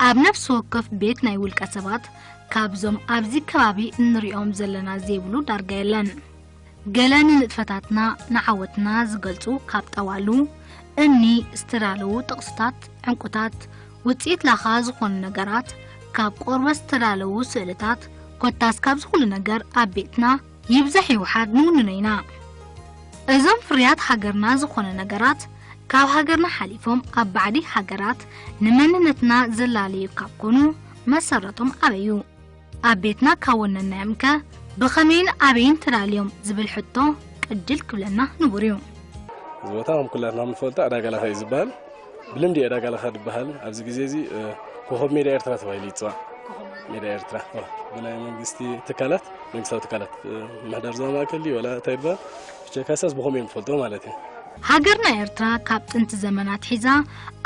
ኣብ ነፍሲ ወከፍ ቤት ናይ ውልቀ ሰባት ካብዞም ኣብዚ ከባቢ እንሪኦም ዘለና ዘይብሉ ዳርጋ የለን። ገለ ንንጥፈታትና ንዓወትና ዝገልጹ ካብ ጠዋሉ፣ እምኒ ዝተዳለዉ ጥቕስታት፣ ዕንቁታት፣ ውጽኢት ላኻ ዝኾኑ ነገራት፣ ካብ ቆርበት ዝተዳለዉ ስእልታት፣ ኮታስ ካብዚ ኩሉ ነገር ኣብ ቤትና ይብዛሕ ይውሓድ ንውንኖ ኢና። እዞም ፍርያት ሃገርና ዝኾነ ነገራት ካብ ሃገርና ሓሊፎም ኣብ ባዕዲ ሃገራት ንመንነትና ዘላለዩ ካብ ኮኑ መሰረቶም ኣበይ እዩ? ኣብ ቤትና ካብ ወነናዮምከ ብኸመይን ኣበይን ተዳልዮም ዝብል ሕቶ ቅጅል ክብለና ንቡር እዩ። እዚ ቦታ ከም ኩላትና ንፈልጦ ዕዳጋ ላኻ እዩ ዝበሃል። ብልምዲ ዕዳጋ ላኻ ዝበሃል ኣብዚ ግዜ እዚ፣ እ፣ ኮኸብ ሜዳ ኤርትራ ተባሂሉ ይፅዋዕ። ሜዳ ኤርትራ፣ እ፣ ብናይ መንግስቲ ትካላት፣ መንግስታዊ ትካላት፣ እ፣ ምሕዳር ዞባ ማእከል ድዩ ወላ እንታይ ይበሃል? ብቻ ካሳስ ብኸምኡ እዮም ዝፈልጦ ማለት እዩ። ሃገርና ኤርትራ ካብ ጥንቲ ዘመናት ሒዛ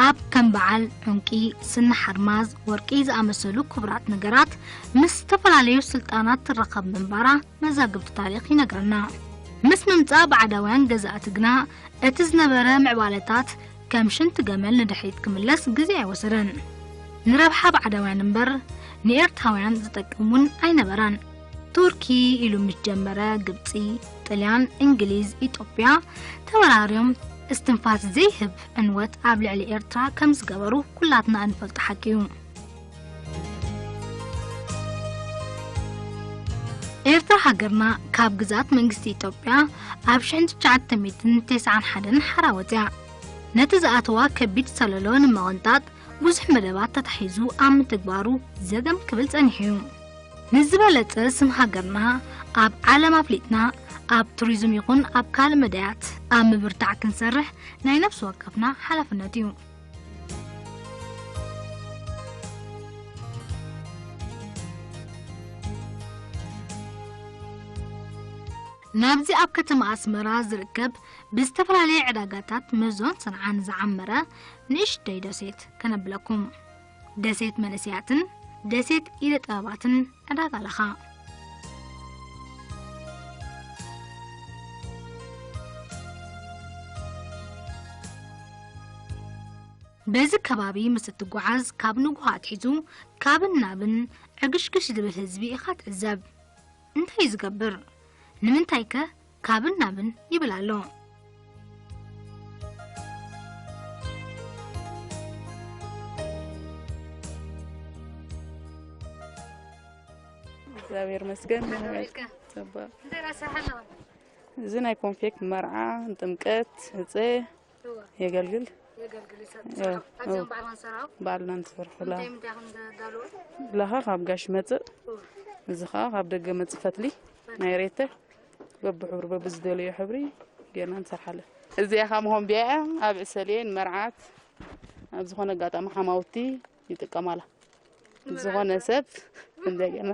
ኣብ ከም በዓል ዕንቂ፣ ስኒ ሓርማዝ፣ ወርቂ ዝኣመሰሉ ክቡራት ነገራት ምስ ዝተፈላለዩ ስልጣናት ትራኸብ ምንባራ መዛግብቲ ታሪኽ ይነግረና። ምስ ምምጻእ ባዕዳውያን ገዛእቲ ግና እቲ ዝነበረ ምዕባለታት ከም ሽንቲ ገመል ንድሕሪት ክምለስ ግዜ ኣይወሰደን። ንረብሓ ባዕዳውያን እምበር ንኤርትራውያን ዝጠቅም እውን ኣይነበረን። ቱርኪ ኢሉ ምስ ጀመረ ግብጺ፣ ጥልያን፣ እንግሊዝ፣ ኢትዮጵያ ተወራርዮም እስትንፋስ ዘይህብ ዕንወት ኣብ ልዕሊ ኤርትራ ከም ዝገበሩ ኩላትና እንፈልጦ ሓቂ እዩ። ኤርትራ ሃገርና ካብ ግዝኣት መንግስቲ ኢትዮጵያ ኣብ ሽሕን ትሽዓተ ሚእትን ተስዓን ሓደን ሓራ ወፅያ። ነቲ ዝኣተዋ ከቢድ ሰለሎ ንምቕንጣጥ ብዙሕ መደባት ተታሒዙ ኣብ ምትግባሩ ዘገም ክብል ጸኒሑ እዩ። ንዝበለጸ ስም ሃገርና ኣብ ዓለም ኣፍሊጥና ኣብ ቱሪዝም ይኹን ኣብ ካልእ መዳያት ኣብ ምብርታዕ ክንሰርሕ ናይ ነፍሲ ወከፍና ሓላፍነት እዩ። ናብዚ ኣብ ከተማ ኣስመራ ዝርከብ ብዝተፈላለየ ዕዳጋታት መዞን ሰንዓን ዝዓመረ ንእሽተይ ደሴት ከነብለኩም። ደሴት መንእሰያትን ደሴት ኢደ ጥበባትን ዕዳጋ ለኻ። በዚ ከባቢ ምስ እትጓዓዝ ካብ ንጉሆ ኣትሒዙ ካብን ናብን ዕግሽግሽ ዝብል ህዝቢ ኢኻ ትዕዘብ። እንታይ እዩ ዝገብር? ንምንታይከ ካብን ናብን ይብል ኣሎ? እግዚኣብሔር ይመስገን። ደህና ውዒልካ? ጽቡቕ። እንታይ ዳኣ ትሰርሓ ኣለኻ? እዚ ናይ ኮንፌክት መርዓ፣ ጥምቀት፣ ሕጸ እወ። የገልግል። የገልግል ይሰጥ። እወ፣ ስራሕ። ኣብዚኦም እወ። ባዕልኻ ትሰርሖ? ባዕልና ንሰርሖላ። እንታይ ምንታይ ኢኹም ተዳልዉ? ላኻ ካብ ጋሽ መጽእ፣ እወ። እዚ ኸኣ ካብ ደገ መጽእ ፈትሊ፣ ናይ ሬተ፣ በብሕብሩ በብዝደለዮ ሕብሪ ጌርና ንሰርሓለን። እዚኣ ኸኣ መኾንብያ እያ፣ ኣብ ዕሰልየን መርዓት፣ ኣብ ዝኾነ ኣጋጣሚ ሓማውቲ ይጥቀማላ። ዝኾነ ሰብ እንደገና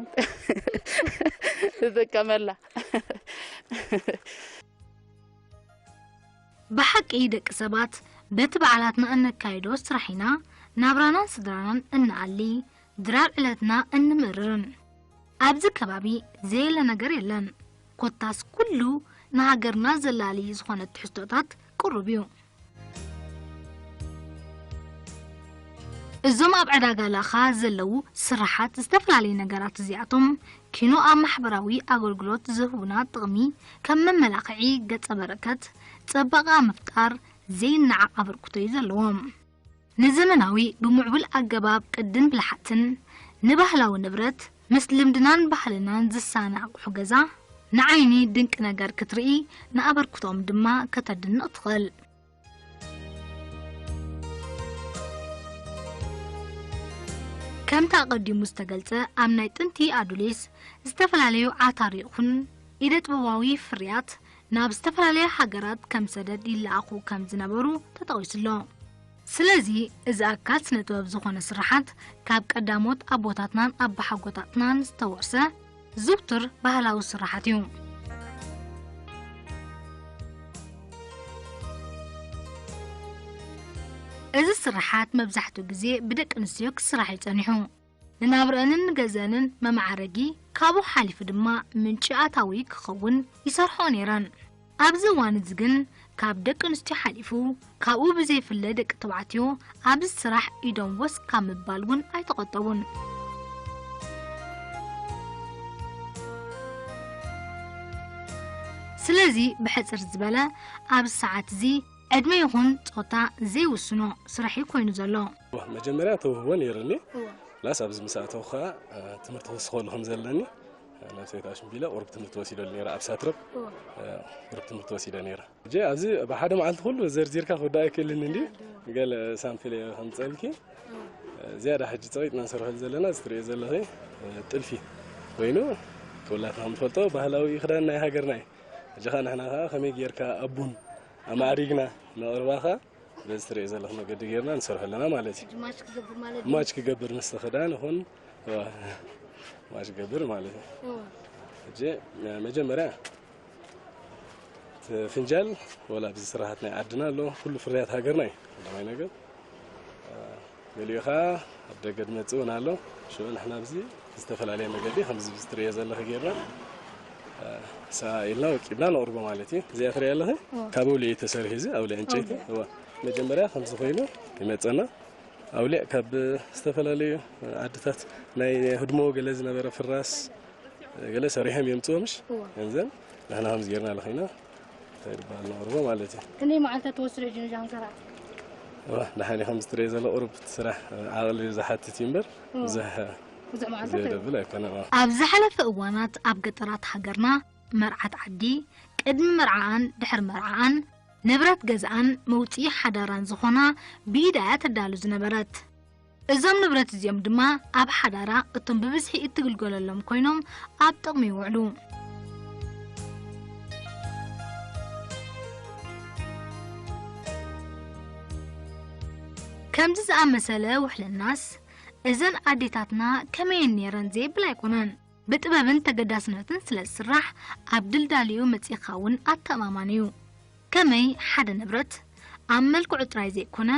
ትጥቀመላ። ብሓቂ ደቂ ሰባት በቲ በዓላትና እነካይዶ ስራሕ ኢና ናብራናን ስድራናን እንኣሊ፣ ድራር ዕለትና እንምእርርን። ኣብዚ ከባቢ ዘየለ ነገር የለን። ኮታስ ኩሉ ንሃገርና ዘላሊ ዝኾነ ትሕዝቶታት ቅሩብ እዩ። እዞም ኣብ ዕዳጋ ላኻ ዘለዉ ስራሓት ዝተፈላለዩ ነገራት እዚኣቶም ኪኖ ኣብ ማሕበራዊ ኣገልግሎት ዝህቡና ጥቕሚ ከም መመላኽዒ ገጸ በረከት፣ ጸባቐ ኣብ ምፍጣር ዘይነዓቕ ኣበርክቶ እዩ ዘለዎም። ንዘመናዊ ብምዕቡል ኣገባብ ቅድን ብልሓትን ንባህላዊ ንብረት ምስ ልምድናን ባህልናን ዝሳነ ኣቑሑ ገዛ ንዓይኒ ድንቂ ነገር ክትርኢ ንኣበርክቶኦም ድማ ከተድንቕ ትኽእል። ከምቲ ኣቐዲሙ ዝተገልጸ ኣብ ናይ ጥንቲ ኣዱሊስ ዝተፈላለዩ ዓታር ይኹን ኢደ ጥበባዊ ፍርያት ናብ ዝተፈላለያ ሃገራት ከም ሰደድ ይለኣኹ ከም ዝነበሩ ተጠቒሱ ኣሎ። ስለዚ እዚ ኣካል ስነ ጥበብ ዝኾነ ስርሓት ካብ ቀዳሞት ኣቦታትናን ኣባሓጎታትናን ዝተወርሰ ዝውቱር ባህላዊ ስርሓት እዩ። እዚ ስርሓት መብዛሕትኡ ግዜ ብደቂ ኣንስትዮ ክስራሕ እዩ ጸኒሑ። ንናብረአንን ንገዘአንን መማዕረጊ፣ ካብኡ ሓሊፉ ድማ ምንጪ ኣታዊ ክኸውን ይሰርሕኦ ነይረን። ኣብዚ እዋን እዚ ግን ካብ ደቂ ኣንስትዮ ሓሊፉ ካብኡ ብዘይፍለ ደቂ ተባዕትዮ ኣብዚ ስራሕ ኢዶም ወስ ካብ ምባል እውን ኣይተቖጠቡን። ስለዚ ብሕጽር ዝበለ ኣብዚ ሰዓት እዚ ዕድመ ይኹን ጾታ ዘይውስኖ ስራሕ እዩ ኮይኑ ዘሎ። መጀመርያ ተውህቦ ነይርኒ። ፕላስ ኣብዚ ምስ ኣተው ከዓ ትምህርቲ ክወስኸሉ ከም ዘለኒ ናብ ሰበይታ ሽምቢለ ቁሩብ ትምህርቲ ወሲደሉ ነይረ ኣብ ሳትረብ። ቁሩብ ትምህርቲ ወሲደ ነይረ። ሕጂ ኣብዚ ብሓደ መዓልቲ ኩሉ ዘርዚርካ ክወዳእ ኣይክእልን እንዲ ገለ ሳምፕል እየ ከምፀልኪ። ዝያዳ ሕጂ ፀቂጥና ንሰርሐሉ ዘለና እዚ ትሪኦ ዘለኺ ጥልፊ ኮይኑ ኩላትና ንፈልጦ ባህላዊ ክዳን ናይ ሃገርና እዩ። ሕጂ ከዓ ንሕና ከዓ ከመይ ጌርካ ኣቡን ኣማዕሪግና ነቕርባ ከዓ በዚ ትሪኦ ዘለኺ መገዲ ጌርና ንሰርሖ ኣለና ማለት እዩ። ማች ክገብር ማለት እዩ። ማች ክገብር ምስቲ ክዳን ይኹን፣ እዋ፣ ማች ክገብር ማለት እዩ። እዋ። ሕጂ መጀመርያ እቲ ፍንጃል ወላ ኣብዚ ስራሓት ናይ ዓድና ኣሎ፣ ኩሉ ፍርያት ሃገርና እዩ። ቀዳማይ ነገር፣ ገሊኡ ኸዓ ኣብ ደገ ዝመጽእ እውን ኣሎ። ሽዑ ንሕና ኣብዚ ዝተፈላለየ መገዲ ከምዚ ትሪኦ ዘለኺ ጌርና፣ እ፣ ሰኣ ኢልና ወቂብና ነቕርቦ ማለት እዩ። እዚኣ ትሪኣ ኣለኺ? እዎ። ካብ ኣውሊዕ እዩ ተሰሪሑ እዚ፣ ኣውሊዕ ዕንጨይቲ። ኣውሊዕ። እዎ። መጀመርያ ከምዚ ኮይኑ ይመጸና። ኣውሊዕ ካብ ዝተፈላለዩ ዓድታት ናይ ህድሞ ገለ ዝነበረ ፍራስ ገለ ሰሪሖም የምጽኡ ምሽ? እዎ። እንዘን ንሕና ከምዚ ጌርና ኣለኺና እንታይ ይበሃል ነቕርቦ ማለት እዩ። ክንደይ መዓልታት ትወስድ እዩ ጅንጃን ስራሕ? እዋ፣ ደሓን እዩ። ከምዚ ትሪኦ ዘሎ ቁሩብ እቲ ስራሕ ዓቕሊ ዝሓትት እዩ እምበር፣ እዎ። ብዙሕ ብዙሕ መዓልታት ዘየደብል ኣይኮነን። እዋ። ኣብ ዝሓለፈ እዋናት ኣብ ገጠራት ሃገርና መርዓት ዓዲ ቅድሚ መርዓኣን ድሕሪ መርዓኣን ንብረት ገዝኣን መውፅኢ ሓዳራን ዝኾና ብኢዳ እያ ተዳሉ ዝነበረት። እዞም ንብረት እዚኦም ድማ ኣብ ሓዳራ እቶም ብብዝሒ እትግልገለሎም ኮይኖም ኣብ ጥቕሚ ይውዕሉ። ከምዚ ዝኣመሰለ ውሕልናስ እዘን ኣዴታትና ከመየን ነይረን ዘይብል ኣይኮነን። ብጥበብን ተገዳስነትን ስለ ዝስራሕ ኣብ ድልዳሊኡ መጺእኻ እውን ኣተኣማማኒ እዩ። ከመይ ሓደ ንብረት ኣብ መልክዑ ጥራይ ዘይኮነ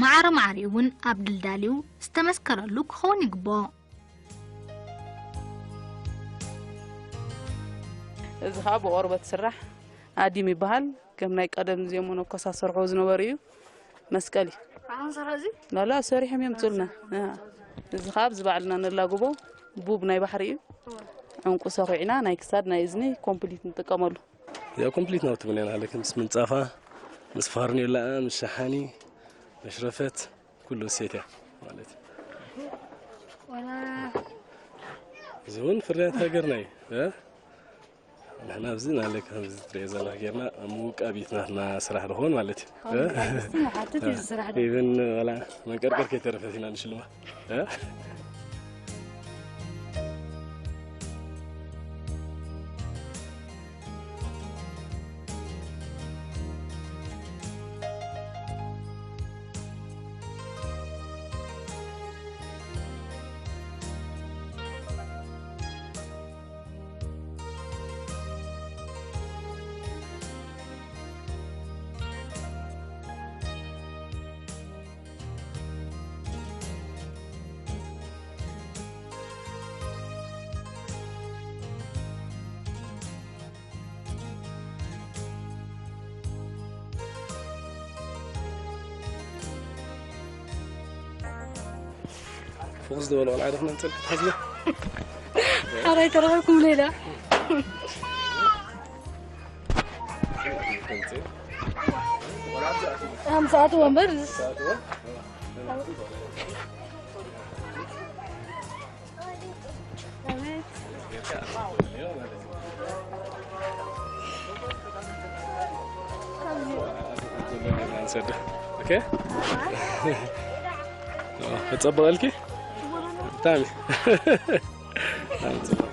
ማዕረ ማዕሪኡ እውን ኣብ ድልዳሊኡ ዝተመስከረሉ ክኸውን ይግብኦ። እዚ ኸኣ ብቆርበት ዝስራሕ ኣዲም ይበሃል። ከም ናይ ቀደም እዚኦም መነኮሳት ሰርሕዎ ዝነበሩ እዩ። መስቀል እዩ። ኣሁን ሰራ እዚ? ላላ ሰሪሖም የምጹልና። አ፣ እዚ ኸኣ ኣብዚ ባዕልና ነላግቦ ቡብ ናይ ባሕሪ እዩ። ዕንቁ ሰኺዕና ናይ ክሳድ ናይ እዝኒ ኮምፕሊት ንጥቀመሉ። ያው ኮምፕሊት ናውቲ ምን ያህል ምስ ምንጻፋ፣ ምስ ፋርኔላ፣ ምስ ሸሓኒ፣ መሽረፈት ኩሉ ሴት እያ ማለት እዩ። ዋላ እዚ እውን ፍርያት ሃገርና እዩ፣ እ? ንሕና ኣብዚ ናለይ ከምዚ ትሪኦ ዘለኺ ጌርና ምውቃብ እዩ ናትና ስራሕ ድኾን ማለት እዩ። ከምዚ ኣርእስቲ ንሓትት እዩ ዝስራሕ ዶ? ኢቨን ዋላ መንቀርቀር ከይተረፈት ኢና ንሽልማ። እ? ፍኹስ ዝበለ ቆልዓ ዶ ክነምፅእ ክትሓስቢ? ሓራይ ተረኸብኩም ሌላ። ሃምሳ ኣትዎ እምበር። ኦኬ። ክጸብቐልኪ? ብጣዕሚ። ብጣዕሚ ጽቡቕ።